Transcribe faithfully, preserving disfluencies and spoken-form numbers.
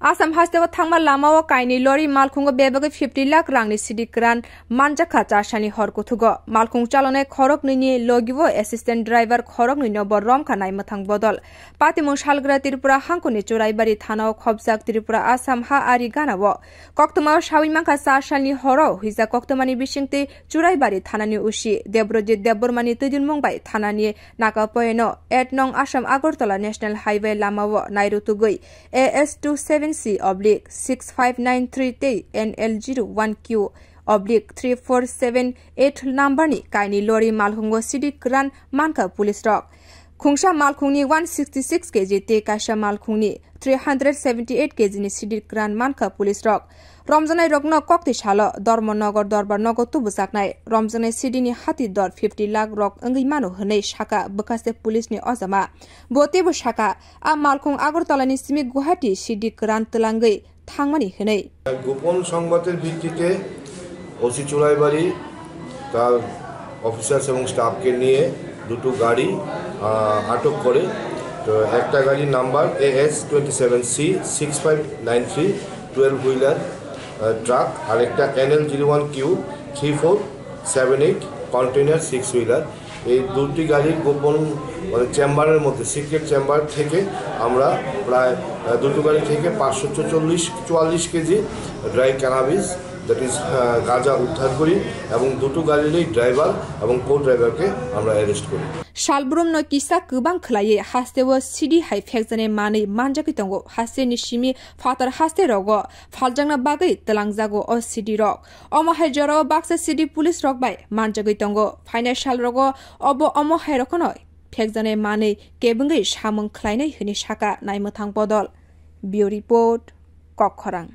Assam hasteo thangma lamao kainwi lori malkhungo bebagwi fifty lakh rangni sidi kwran manjakha chasani hor kuthugo. Malkhung chalonai khoroknwini logio assistant driver khoroknwino bo romkha naimwthang bodol. Patimung salgra Tripura hangkuni Churaibari thanao khobjak Tripura Assam ha ari ganao. Koktwmao sawi mankha cha salni horo huijak koktwmani bisingtwi Churaibari thanani usi Debrojit Debbarmani twidulmung bai thanani naka poyeno eight nong Assam Agartala National Highway lamao nairutugwi A S two seven C oblique six five nine three tei N L zero one Q oblique three four seven eight number ni kainwi lori malkhungo sidi kwran mankha police rok. Khungsa malkhungni one sixty six K G tei kaisa malkhungni three hundred seventy eight K G ni sidi kwran mankha police rok. Romjaknai rokno kokti salo Dharmanagar Dorbar nogo tubujaknai. Romjaknai sidi ni hati dor fifty lakh rok wngwi mano hwnwi saka bwkhaste police ni ojama. Bo teibo saka, a malkhung Agartala ni simi Guwahati sidi kwran twlangwi thangmani hwnwi. গোপন সংবাদের ভিত্তিতে ওসি চুলাইবাড়ি তার অফিসার্স এবং স্টাফকে নিয়ে দুটো গাড়ি, আহ, আটক করে। তো একটা গাড়ির number AS twenty seven C six five nine three twelve wheeler, uh, truck, আর একটা NL zero one Q three four seven eight container six wheeler. এই দুটি গাড়ির গোপন, মানে, চেম্বারের মধ্যে, সিক্রেট চেম্বার থেকে আমরা প্রায়, আহ, দুটো গাড়ি থেকে পাঁচশো চুয়াল্লিশ KG dry cannabis, that is, uh, গাঁজা উদ্ধার করি এবং দুটো গাড়িরই ড্রাইভার এবং কো ড্রাইভারকে আমরা অ্যারেস্ট করি। Salbrumno kisa kwbang khwlaiwi hasteo sidi hai phekjaknai manwi manjagwi tongo. Hasteni simi phatar haste rogo phaljakna bagwi twlangjago o sidi rok. Omo hai jorao baksa sidi police rok bai manjagwi tongo. Phainai sal rogo obo omo hai rokno phekjaknai manwi kebengwi samung khlainai hwnwi saka naimwthang bodol. Bureau Report, Kokkhorang.